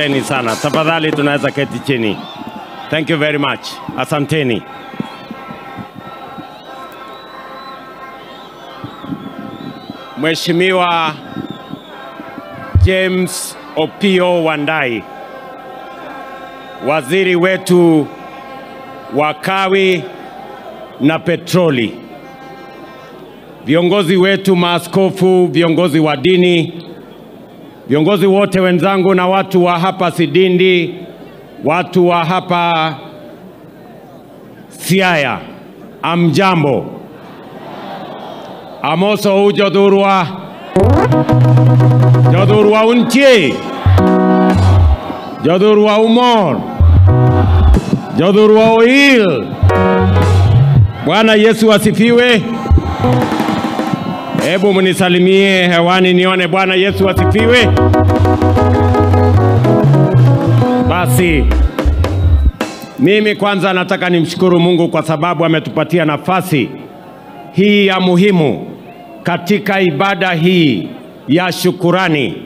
Asanteni sana. Tafadhali tunaweza keti chini. Thank you very much. Asanteni. Mheshimiwa James Opiyo Wandayi, waziri wetu wa kawi na petroli, viongozi wetu maaskofu, viongozi wa dini, viongozi wote wenzangu na watu wa hapa Sidindi, watu wa hapa Siaya, amjambo. Amoso ujodhurwa. Jodhurwa untie. Jodhurwa umor. Jodhurwa oil. Bwana Yesu asifiwe. Hebu mnisalimie hewani nione. Bwana Yesu asifiwe. Basi mimi kwanza nataka nimshukuru Mungu kwa sababu ametupatia nafasi hii ya muhimu katika ibada hii ya shukurani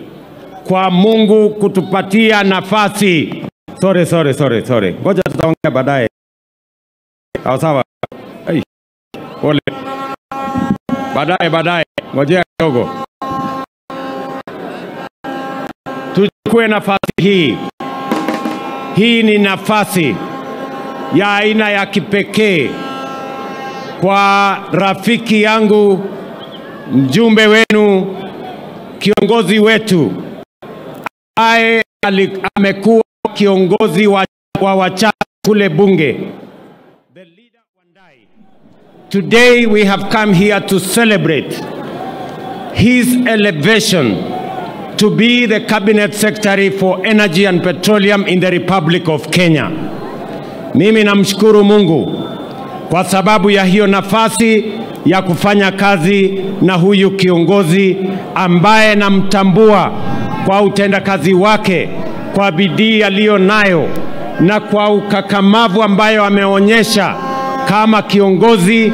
kwa Mungu kutupatia nafasi. Sorry. Ngoja tutaongea baadaye. Sawa. Hey, pole. Baadaye. Ngojea kidogo. Tuchukue nafasi hii. Hii ni nafasi ya aina ya kipekee kwa rafiki yangu, mjumbe wenu, kiongozi wetu, ambaye amekuwa kiongozi wa wachache kule bunge. The leader Wandayi. Today we have come here to celebrate his elevation to be the Cabinet Secretary for Energy and Petroleum in the Republic of Kenya. Mimi namshukuru Mungu kwa sababu ya hiyo nafasi ya kufanya kazi na huyu kiongozi ambaye namtambua kwa utendakazi wake, kwa bidii aliyo nayo na kwa ukakamavu ambayo ameonyesha kama kiongozi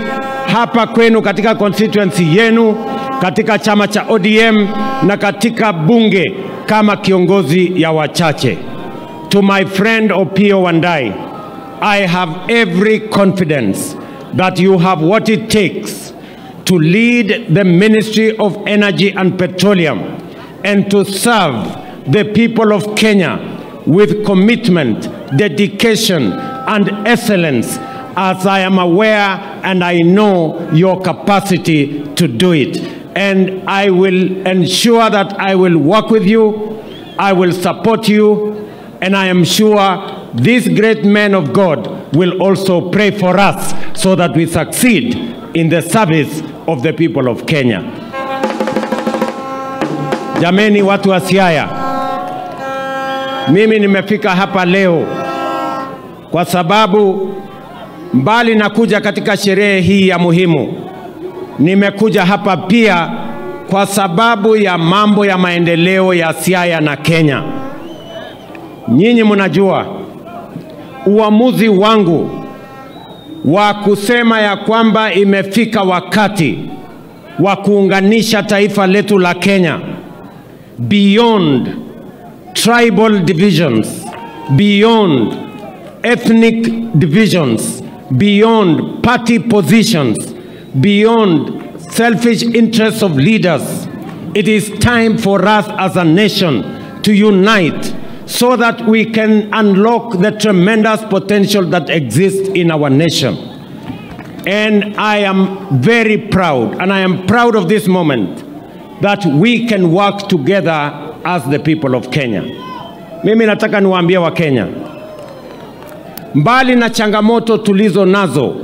hapa kwenu katika constituency yenu, katika chama cha ODM na katika bunge kama kiongozi ya wachache. To my friend Opiyo Wandayi, I have every confidence that you have what it takes to lead the Ministry of Energy and Petroleum and to serve the people of Kenya with commitment, dedication, and excellence, as I am aware and I know your capacity to do it. And I will ensure that I will work with you, I will support you, and I am sure these great men of God will also pray for us so that we succeed in the service of the people of Kenya. Jameni watu wa Siaya, mimi nimefika hapa leo kwa sababu mbali na kuja katika sherehe hii ya muhimu, nimekuja hapa pia kwa sababu ya mambo ya maendeleo ya Siaya na Kenya. Nyinyi mnajua uamuzi wangu wa kusema ya kwamba imefika wakati wa kuunganisha taifa letu la Kenya beyond tribal divisions, beyond ethnic divisions, beyond party positions, beyond selfish interests of leaders. It is time for us as a nation to unite so that we can unlock the tremendous potential that exists in our nation. And I am very proud, and I am proud of this moment, that we can work together as the people of Kenya. Mimi nataka niwaambie wa Kenya, mbali na changamoto tulizo nazo,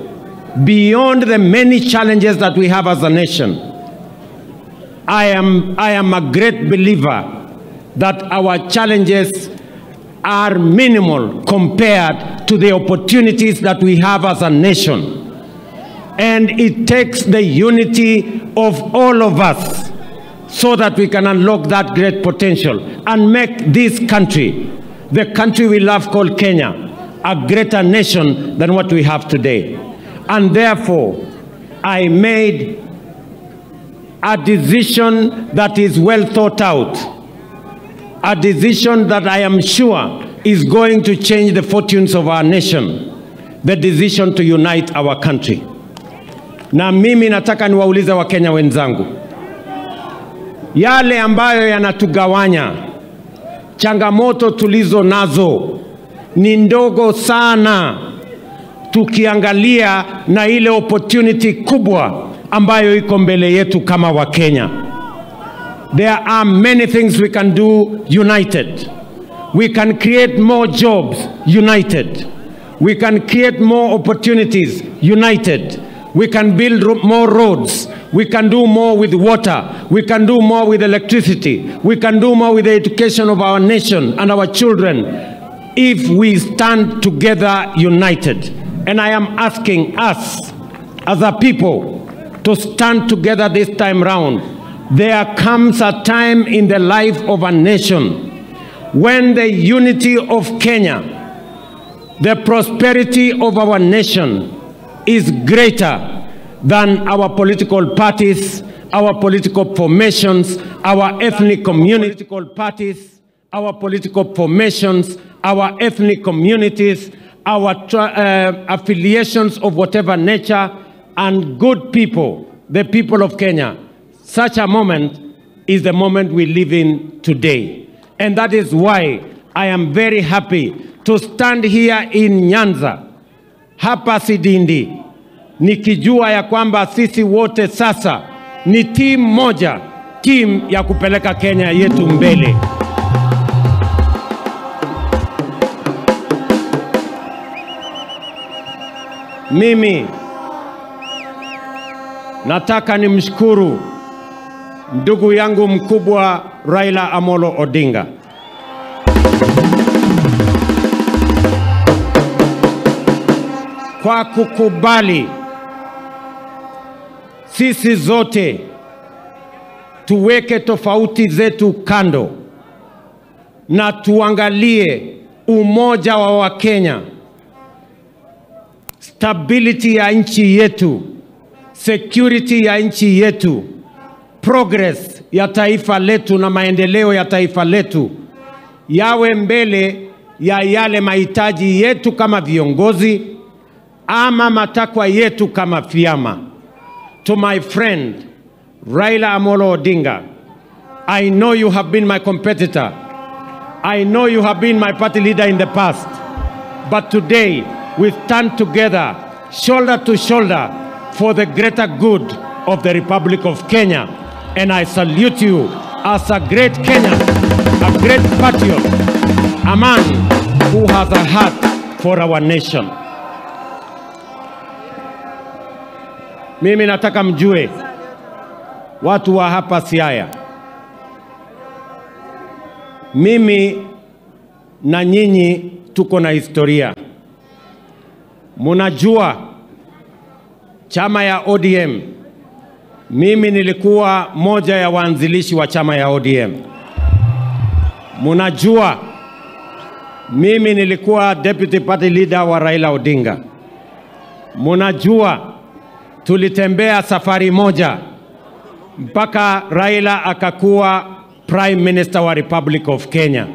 beyond the many challenges that we have as a nation, I am a great believer that our challenges are minimal compared to the opportunities that we have as a nation. And it takes the unity of all of us so that we can unlock that great potential and make this country, the country we love called Kenya, a greater nation than what we have today. And therefore, I made a decision that is well thought out A decision that I am sure is going to change the fortunes of our nation. The decision to unite our country. Na mimi nataka niwaulize Wakenya wenzangu, yale ambayo yanatugawanya, changamoto tulizo nazo ni ndogo sana tukiangalia na ile opportunity kubwa ambayo iko mbele yetu kama Wakenya. There are many things we can do united. We can create more jobs united. We can create more opportunities united. We can build more roads. We can do more with water. We can do more with electricity. We can do more with the education of our nation and our children if we stand together united. And I am asking us as a people to stand together this time round. There comes a time in the life of a nation when the unity of Kenya, the prosperity of our nation is greater than our political parties, our political formations, our ethnic community parties, our political formations, our ethnic communities, our affiliations of whatever nature, and good people, the people of Kenya. Such a moment is the moment we live in today. And that is why I am very happy to stand here in Nyanza, hapa Sidindi, nikijua ya kwamba sisi wote sasa ni timu moja, timu ya kupeleka Kenya yetu mbele. Mimi nataka nimshukuru ndugu yangu mkubwa Raila Amolo Odinga. Kwa kukubali sisi zote tuweke tofauti zetu kando na tuangalie umoja wa Wakenya, stability ya nchi yetu, security ya nchi yetu, progress ya taifa letu na maendeleo ya taifa letu yawe mbele ya yale mahitaji yetu kama viongozi ama matakwa yetu kama vyama. To my friend Raila Amolo Odinga, I know you have been my competitor. I know you have been my party leader in the past. But today we stand together, shoulder to shoulder, for the greater good of the Republic of Kenya. And I salute you as a great Kenyan, a great patriot, a man who has a heart for our nation. Mimi nataka mjue watu wa hapa Siaya, mimi na nyinyi tuko na historia. Munajua chama ya ODM, mimi nilikuwa moja ya waanzilishi wa chama ya ODM. Munajua mimi nilikuwa deputy party leader wa Raila Odinga. Munajua tulitembea safari moja mpaka Raila akakuwa Prime Minister wa Republic of Kenya.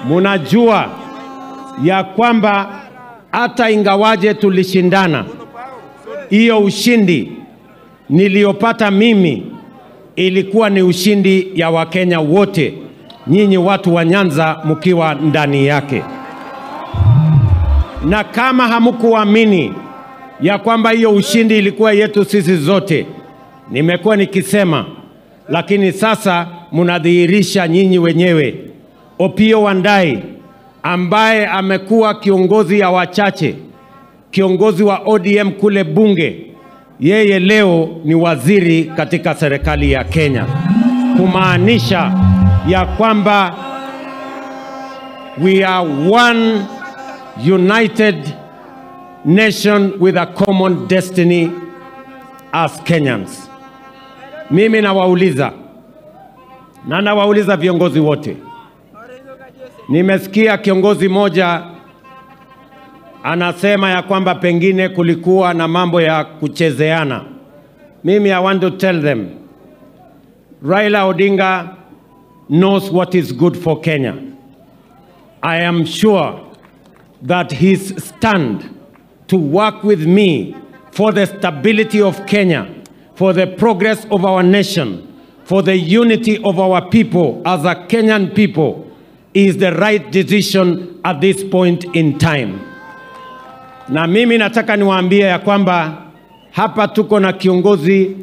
Munajua ya kwamba hata ingawaje tulishindana, hiyo ushindi niliyopata mimi ilikuwa ni ushindi ya Wakenya wote, nyinyi watu wa Nyanza mkiwa ndani yake. Na kama hamkuamini ya kwamba hiyo ushindi ilikuwa yetu sisi zote, nimekuwa nikisema, lakini sasa mnadhihirisha nyinyi wenyewe. Opiyo Wandayi ambaye amekuwa kiongozi ya wachache, kiongozi wa ODM kule bunge, yeye leo ni waziri katika serikali ya Kenya. Kumaanisha ya kwamba we are one united nation with a common destiny as Kenyans. Mimi nawauliza, na nawauliza viongozi wote. Nimesikia kiongozi moja anasema ya kwamba pengine kulikuwa na mambo ya kuchezeana. Mimi I want to tell them, Raila Odinga knows what is good for Kenya. I am sure that his stand to work with me for the stability of Kenya, for the progress of our nation, for the unity of our people as a Kenyan people is the right decision at this point in time. Na mimi nataka niwaambie ya kwamba hapa tuko na kiongozi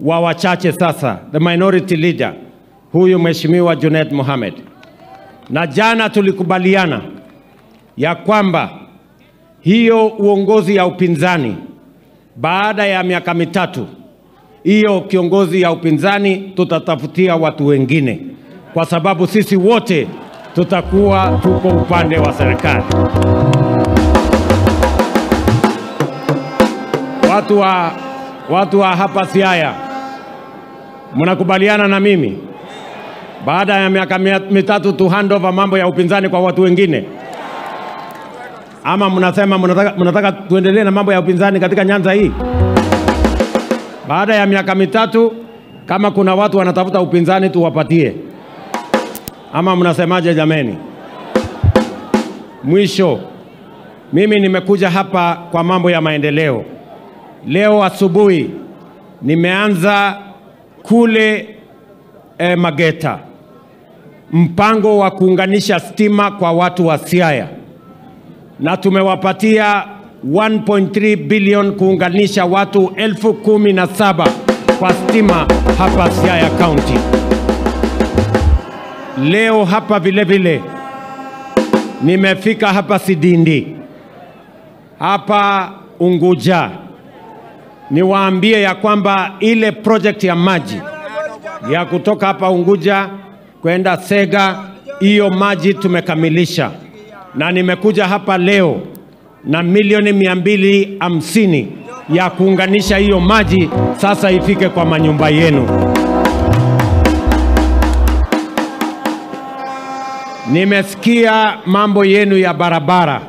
wa wachache sasa, the minority leader, huyu Mheshimiwa Junet Mohamed. Na jana tulikubaliana ya kwamba hiyo uongozi ya upinzani baada ya miaka mitatu, hiyo kiongozi ya upinzani tutatafutia watu wengine, kwa sababu sisi wote tutakuwa tuko upande wa serikali. Watu wa hapa Siaya, mnakubaliana na mimi? Baada ya miaka mitatu tu hand over mambo ya upinzani kwa watu wengine? Ama mnasema mnataka tuendelee na mambo ya upinzani katika Nyanza hii? Baada ya miaka mitatu, kama kuna watu wanatafuta upinzani tuwapatie. Ama mnasemaje jameni? Mwisho, mimi nimekuja hapa kwa mambo ya maendeleo. Leo asubuhi nimeanza kule Mageta mpango wa kuunganisha stima kwa watu wa Siaya, na tumewapatia 1.3 billion kuunganisha watu 17,000 kwa stima hapa Siaya County. Leo hapa vile vile nimefika hapa Sidindi, hapa Unguja, niwaambie ya kwamba ile project ya maji ya kutoka hapa Unguja kwenda Sega, hiyo maji tumekamilisha. Na nimekuja hapa leo na milioni 250 ya kuunganisha hiyo maji sasa ifike kwa manyumba yenu. Nimesikia mambo yenu ya barabara.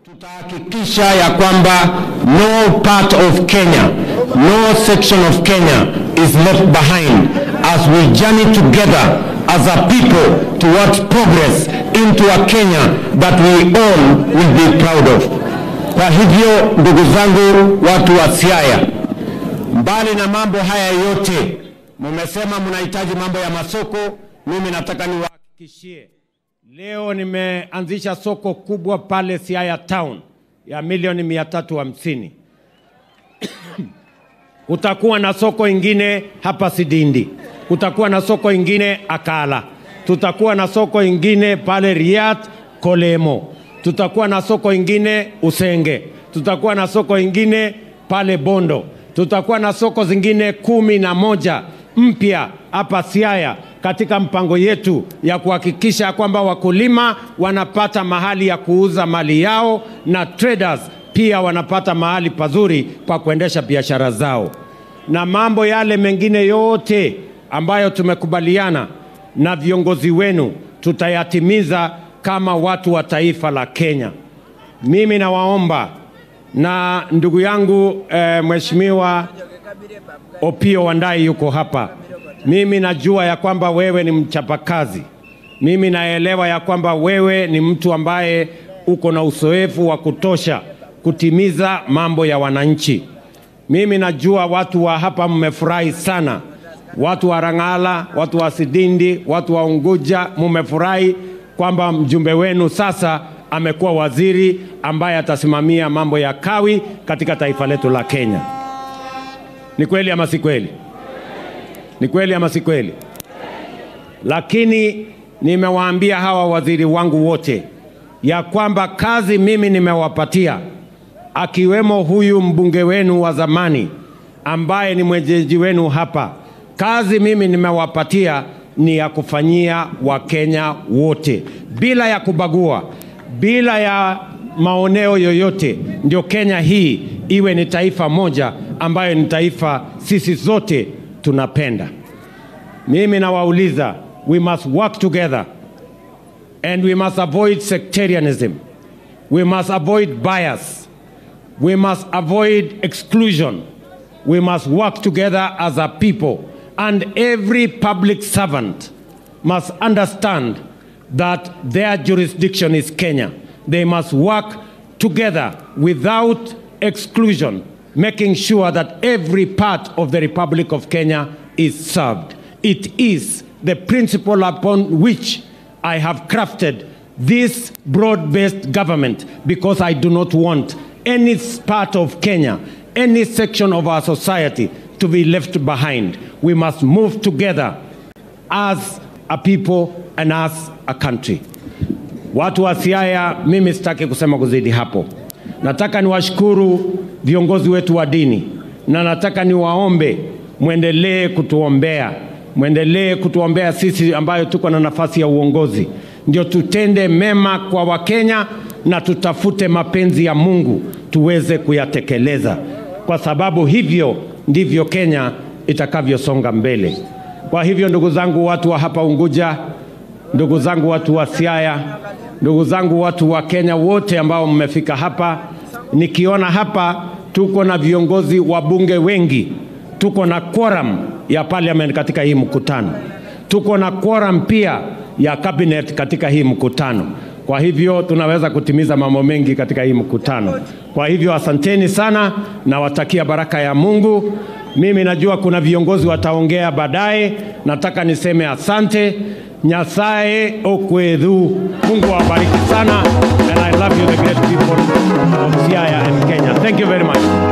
Tutahakikisha ya kwamba no part of Kenya, no section of Kenya is left behind as we journey together as a people towards progress into a Kenya that we all will be proud of. Kwa hivyo ndugu zangu watu wa Siaya, mbali na mambo haya yote, mmesema mnahitaji mambo ya masoko, mimi nataka niwahakikishie leo nimeanzisha soko kubwa pale Siaya Town ya milioni 350. Kutakuwa na soko ingine hapa Sidindi, kutakuwa na soko ingine Akala, tutakuwa na soko ingine pale Riat Kolemo, tutakuwa na soko ingine Usenge, tutakuwa na soko ingine pale Bondo, tutakuwa na soko zingine 11 mpya hapa Siaya katika mpango yetu ya kuhakikisha kwamba wakulima wanapata mahali ya kuuza mali yao na traders pia wanapata mahali pazuri pa kuendesha biashara zao. Na mambo yale mengine yote ambayo tumekubaliana na viongozi wenu tutayatimiza kama watu wa taifa la Kenya. Mimi nawaomba, na ndugu yangu Mheshimiwa Opiyo Wandayi yuko hapa. Mimi najua ya kwamba wewe ni mchapakazi. Mimi naelewa ya kwamba wewe ni mtu ambaye uko na uzoefu wa kutosha kutimiza mambo ya wananchi. Mimi najua watu wa hapa mmefurahi sana. Watu wa Rangala, watu wa Sidindi, watu wa Unguja mmefurahi kwamba mjumbe wenu sasa amekuwa waziri ambaye atasimamia mambo ya kawi katika taifa letu la Kenya. Ni kweli ama si kweli? Ni kweli ama si kweli? Lakini nimewaambia hawa waziri wangu wote ya kwamba kazi mimi nimewapatia, akiwemo huyu mbunge wenu wa zamani ambaye ni mwenyeji wenu hapa, kazi mimi nimewapatia ni ya kufanyia Wakenya wote bila ya kubagua, bila ya maoneo yoyote, ndio Kenya hii iwe ni taifa moja ambayo ni taifa sisi zote tunapenda. Mimi nawauliza, we must work together and we must avoid sectarianism. We must avoid bias. We must avoid exclusion. We must work together as a people. And every public servant must understand that their jurisdiction is Kenya. They must work together without exclusion, making sure that every part of the Republic of Kenya is served. It is the principle upon which I have crafted this broad-based government, because I do not want any part of Kenya, any section of our society to be left behind. We must move together as a people and as a country. Watu wa Siaya, mimi sitaki kusema kuzidi hapo. Nataka niwashukuru viongozi wetu wa dini, na nataka niwaombe muendelee kutuombea. Muendelee kutuombea sisi ambayo tuko na nafasi ya uongozi, ndio tutende mema kwa Wakenya na tutafute mapenzi ya Mungu tuweze kuyatekeleza, kwa sababu hivyo ndivyo Kenya itakavyosonga mbele. Kwa hivyo ndugu zangu watu wa hapa Unguja, ndugu zangu watu wa Siaya, ndugu zangu watu wa Kenya wote ambao mmefika hapa, nikiona hapa tuko na viongozi wa bunge wengi, tuko na quorum ya parliament katika hii mkutano, tuko na quorum pia ya cabinet katika hii mkutano. Kwa hivyo tunaweza kutimiza mambo mengi katika hii mkutano. Kwa hivyo asanteni sana na watakia baraka ya Mungu. Mimi najua kuna viongozi wataongea baadaye. Nataka niseme asante. Nyasaye okwedhu. Mungu awabariki sana. And I love you, the great people of Siaya and Kenya. Thank you very much.